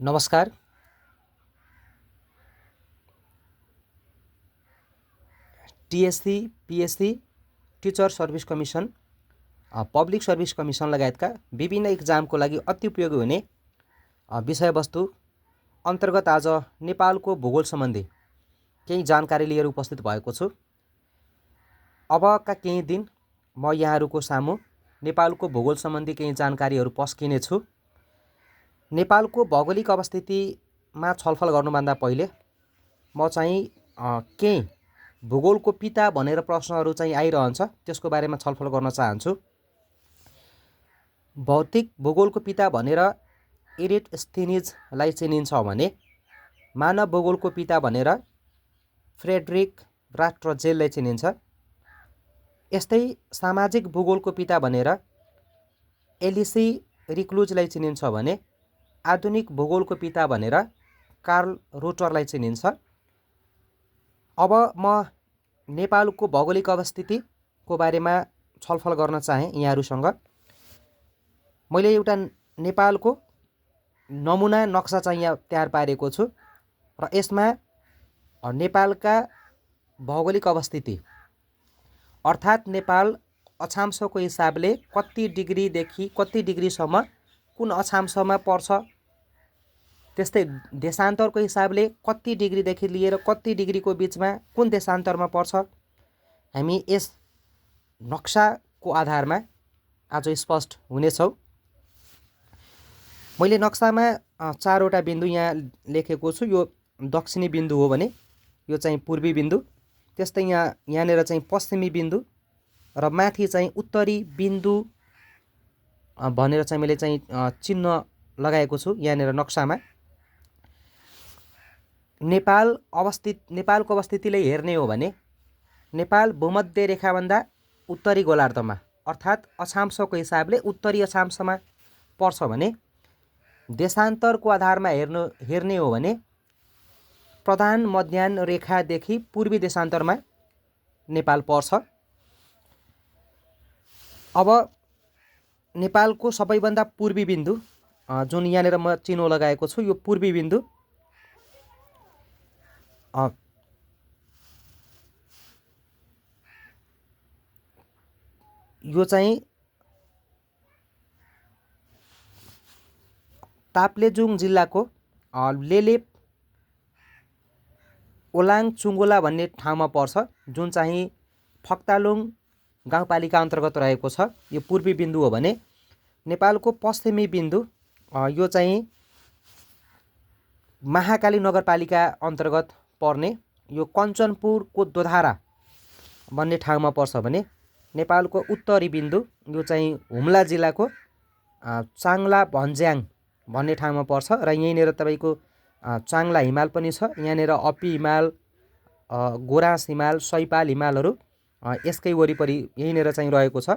नमस्कार। TSC, PSC, teacher service commission, public service commission लगायतका विभिन्न इक्जामको लागि अति उपयोगी हुने विषयवस्तु अन्तर्गत आज नेपालको भूगोल सम्बन्धी केही जानकारी लिएर उपस्थित भएको छु। अबका केही दिन म यहाँहरूको सामु नेपालको भूगोल सम्बन्धी केही जानकारीहरू पस्किनेछु। नेपालको भौगोलिक अवस्थितिमा छलफल गर्नुभन्दा पहिले म चाहिँ केही भूगोलको पिता भनेर प्रश्नहरू चाहिँ आइरहन्छ, त्यसको बारेमा छलफल गर्न चाहन्छु। भौतिक भूगोलको पिता भनेर इरिटस्थेनिजलाई चिनिन्छ भने मानव भूगोलको पिता भनेर फ्रेडरिक रास्ट्रजेललाई चिनिन्छ। यस्तै सामाजिक भूगोलको पिता भनेर एलिसी रिक्लुजलाई चिनिन्छ भने आधुनिक भूगोलको पिता भनेर कार्ल रोटरलाई चिनिन्छ। अब म नेपालको भौगोलिक अवस्थितिको बारेमा छलफल गर्न चाहे यहाँहरूसँग। मैले एउटा नेपालको नमुना नक्सा चाहिँ यहाँ तयार पारेको छु र यसमा नेपालका भौगोलिक अवस्थिति अर्थात् नेपाल अक्षांशको हिसाबले कति डिग्रीदेखि कति डिग्रीसम्म कुन अक्षांशमा पर्छ, त्यस्तै देशान्तरको हिसाबले कति डिग्रीदेखि लिएर कति डिग्रीको बिचमा कुन देशान्तरमा पर्छ, हामी यस नक्साको आधारमा आज स्पष्ट हुनेछौँ। मैले नक्सामा चारवटा बिन्दु यहाँ लेखेको छु। यो दक्षिणी बिन्दु हो भने यो चाहिँ पूर्वी बिन्दु, त्यस्तै यहाँनिर चाहिँ पश्चिमी बिन्दु र माथि चाहिँ उत्तरी बिन्दु भनेर चाहिँ मैले चाहिँ चिन्ह लगाएको छु यहाँनिर नक्सामा। नेपालको अवस्थितिले हेर्ने हो भने नेपाल भूमध्य रेखाभन्दा उत्तरी गोलार्धमा अर्थात् अक्षांशको हिसाबले उत्तरी अक्षांशमा पर्छ भने देशान्तरको आधारमा हेर्ने हो भने प्रधान मध्याह्न रेखादेखि पूर्वी देशान्तरमा नेपाल पर्छ। अब नेपालको सबैभन्दा पूर्वी बिन्दु जुन यहाँनिर म चिनो लगाएको छु, यो पूर्वी बिन्दु यो चाहिँ ताप्लेजुङ जिल्लाको लेलेप ओलाङ चुङ्गोला भन्ने ठाउँमा पर्छ, जुन चाहिँ फक्तालुङ गाउँपालिका अन्तर्गत रहेको छ। यो पूर्वी बिन्दु हो भने नेपालको पश्चिमी बिन्दु यो चाहिँ महाकाली नगरपालिका अन्तर्गत पर्ने यो कञ्चनपुरको दोधारा भन्ने ठाउँमा पर्छ भने नेपालको उत्तरी बिन्दु यो चाहिँ हुम्ला जिल्लाको चाङला भन्ज्याङ भन्ने ठाउँमा पर्छ र यहीँनिर तपाईँको चाङला हिमाल पनि छ। यहाँनिर अपी हिमाल, गोरास हिमाल, सैपाल हिमालहरू यसकै वरिपरि यहीँनिर चाहिँ रहेको छ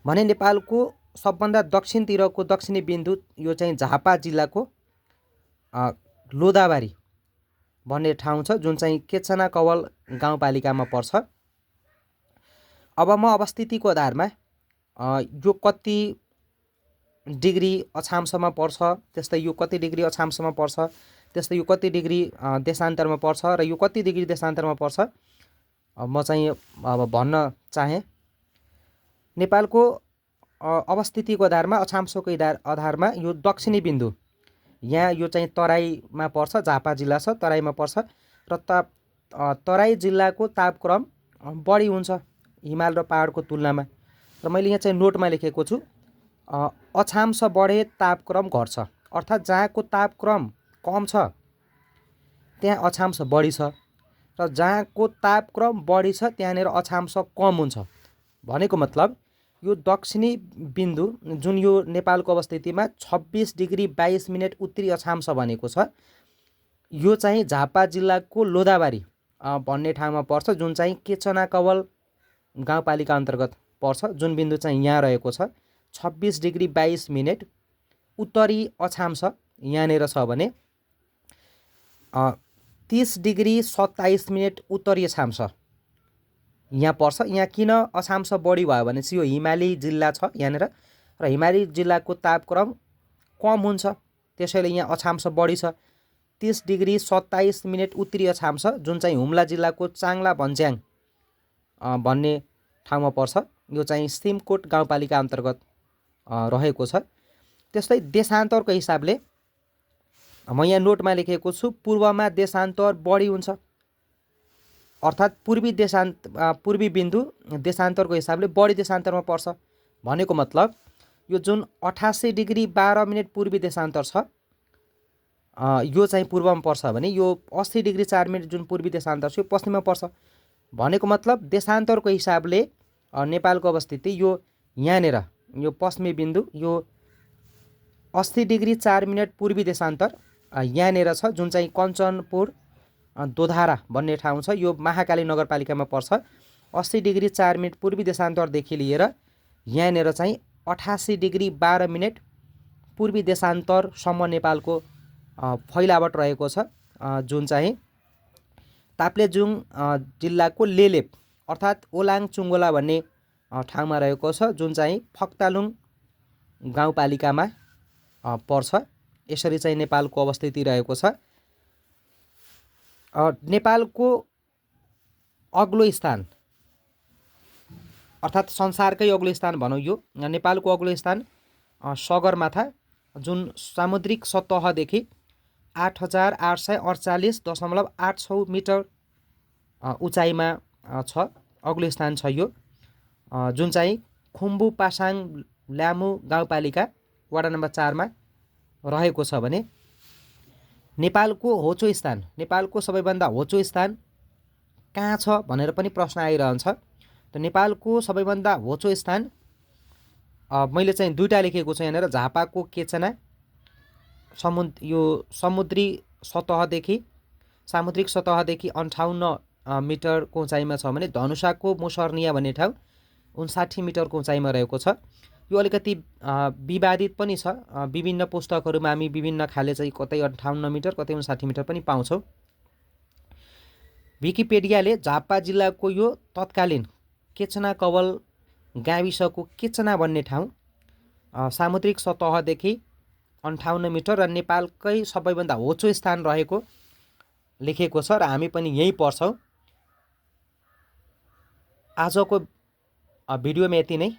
भने नेपालको सबभन्दा दक्षिणतिरको दक्षिणी बिन्दु यो चाहिँ झापा जिल्लाको लोधाबारी भन्ने ठाउँ छ, जुन चाहिँ केचना कवल गाउँपालिकामा पर्छ। अब म अवस्थितिको आधारमा यो कति डिग्री अक्षांशमा पर्छ, त्यस्तै यो कति डिग्री अक्षांशमा पर्छ, त्यस्तै यो कति डिग्री देशान्तरमा पर्छ र यो कति डिग्री देशान्तरमा पर्छ म चाहिँ अब भन्न चाहेँ। नेपालको अवस्थितिको आधारमा अक्षांशको आधारमा यो दक्षिणी बिन्दु यहाँ यो चाहिँ तराईमा पर्छ, झापा जिल्ला छ तराईमा पर्छ र तराई जिल्लाको तापक्रम बढी हुन्छ हिमाल र पहाडको तुलनामा। र मैले यहाँ चाहिँ नोटमा लेखेको छु अक्षांश बढे तापक्रम घट्छ, अर्थात् जहाँको तापक्रम कम छ त्यहाँ अक्षांश बढी छ र जहाँको तापक्रम बढी छ त्यहाँनिर अक्षांश कम हुन्छ भनेको मतलब यो दक्षिणी बिन्दु जुन यो नेपालको अवस्थितिमा 26 डिग्री 22 मिनट उत्तरी अक्षांश भनेको छ, यो चाहिँ झापा जिल्लाको लोधाबारी भन्ने ठाउँमा पर्छ, जुन चाहिँ केचना कवल गाउँपालिका अन्तर्गत पर्छ। जुन बिन्दु चाहिँ यहाँ रहेको छ 26 डिग्री 22 मिनट उत्तरी अक्षांश यहाँनिर छ भने 30 डिग्री 27 मिनट उत्तरी अक्षांश यहाँ पर्छ। यहाँ किन अक्षांश बढी भयो भने चाहिँ यो हिमाली जिल्ला छ यहाँनिर र हिमाली जिल्लाको तापक्रम कम हुन्छ, त्यसैले यहाँ अक्षांश बढी छ। 30 डिग्री 27 मिनेट उत्तरी अक्षांश जुन चाहिँ हुम्ला जिल्लाको चाङला भन्ज्याङ भन्ने ठाउँमा पर्छ। यो चाहिँ सिमकोट गाउँपालिका अन्तर्गत रहेको छ। त्यस्तै देशान्तरको हिसाबले म यहाँ नोटमा लेखेको छु, पूर्वमा देशान्तर बढी हुन्छ, अर्थात् पूर्वी बिन्दु देशान्तरको हिसाबले बढी देशान्तरमा पर्छ भनेको मतलब यो जुन 88 डिग्री 12 मिनेट पूर्वी देशान्तर छ यो चाहिँ पूर्वमा पर्छ भने यो 80 डिग्री 4 मिनेट जुन पूर्वी देशान्तर छ यो पश्चिममा पर्छ भनेको मतलब देशान्तरको हिसाबले नेपालको अवस्थिति यो यहाँनिर यो पश्चिमी बिन्दु यो 80 डिग्री 4 मिनेट पूर्वी देशान्तर यहाँनिर छ, जुन चाहिँ कञ्चनपुर दोधारा भन्ने ठाउँ छ। यो महाकाली नगरपालिकामा पर्छ। 80 डिग्री 4 मिनेट पूर्वी देशान्तरदेखि लिएर यहाँनिर चाहिँ 88 डिग्री 12 मिनेट पूर्वी देशान्तरसम्म नेपालको फैलावट रहेको छ, जुन चाहिँ ताप्लेजुङ जिल्लाको लेलेप अर्थात् ओलाङ चुङ्गोला भन्ने ठाउँमा रहेको छ, जुन चाहिँ फक्तालुङ गाउँपालिकामा पर्छ। यसरी चाहिँ नेपालको अवस्थिति रहेको छ। नेपालको अग्लो स्थान अर्थात् संसारकै अग्लो स्थान भनौँ, यो नेपालको अग्लो स्थान सगरमाथा जुन सामुद्रिक सतहदेखि 8848.86 मिटर उचाइमा छ, अग्लो स्थान छ यो, जुन चाहिँ खुम्बु पासाङ ल्यामु गाउँपालिका वडा नम्बर 4 मा रहेको छ। भने नेपालको होचो स्थान, नेपालको सबैभन्दा होचो स्थान कहाँ छ भनेर पनि प्रश्न आइरहन्छ। त नेपालको सबैभन्दा होचो स्थान मैले चाहिँ दुईटा लेखेको छु यहाँनिर, झापाको केचना यो सामुद्रिक सतहदेखि 58 मिटरको उचाइमा छ भने धनुषाको मुसर्निया भन्ने ठाउँ 59 मिटरको उचाइमा रहेको छ। यो अलिकति विवादित पनि छ, विभिन्न पुस्तकहरूमा हामी विभिन्न खाले चाहिँ कतै 58 मिटर कतै 59 मिटर पनि पाउँछौँ। विकिपेडियाले झापा जिल्लाको यो तत्कालीन केचना कवल गाविसको केचना भन्ने ठाउँ सामुद्रिक सतहदेखि 58 मिटर र नेपालकै सबैभन्दा होचो स्थान रहेको लेखेको छ र हामी पनि यही पर्छौँ। आजको भिडियोमा यति नै।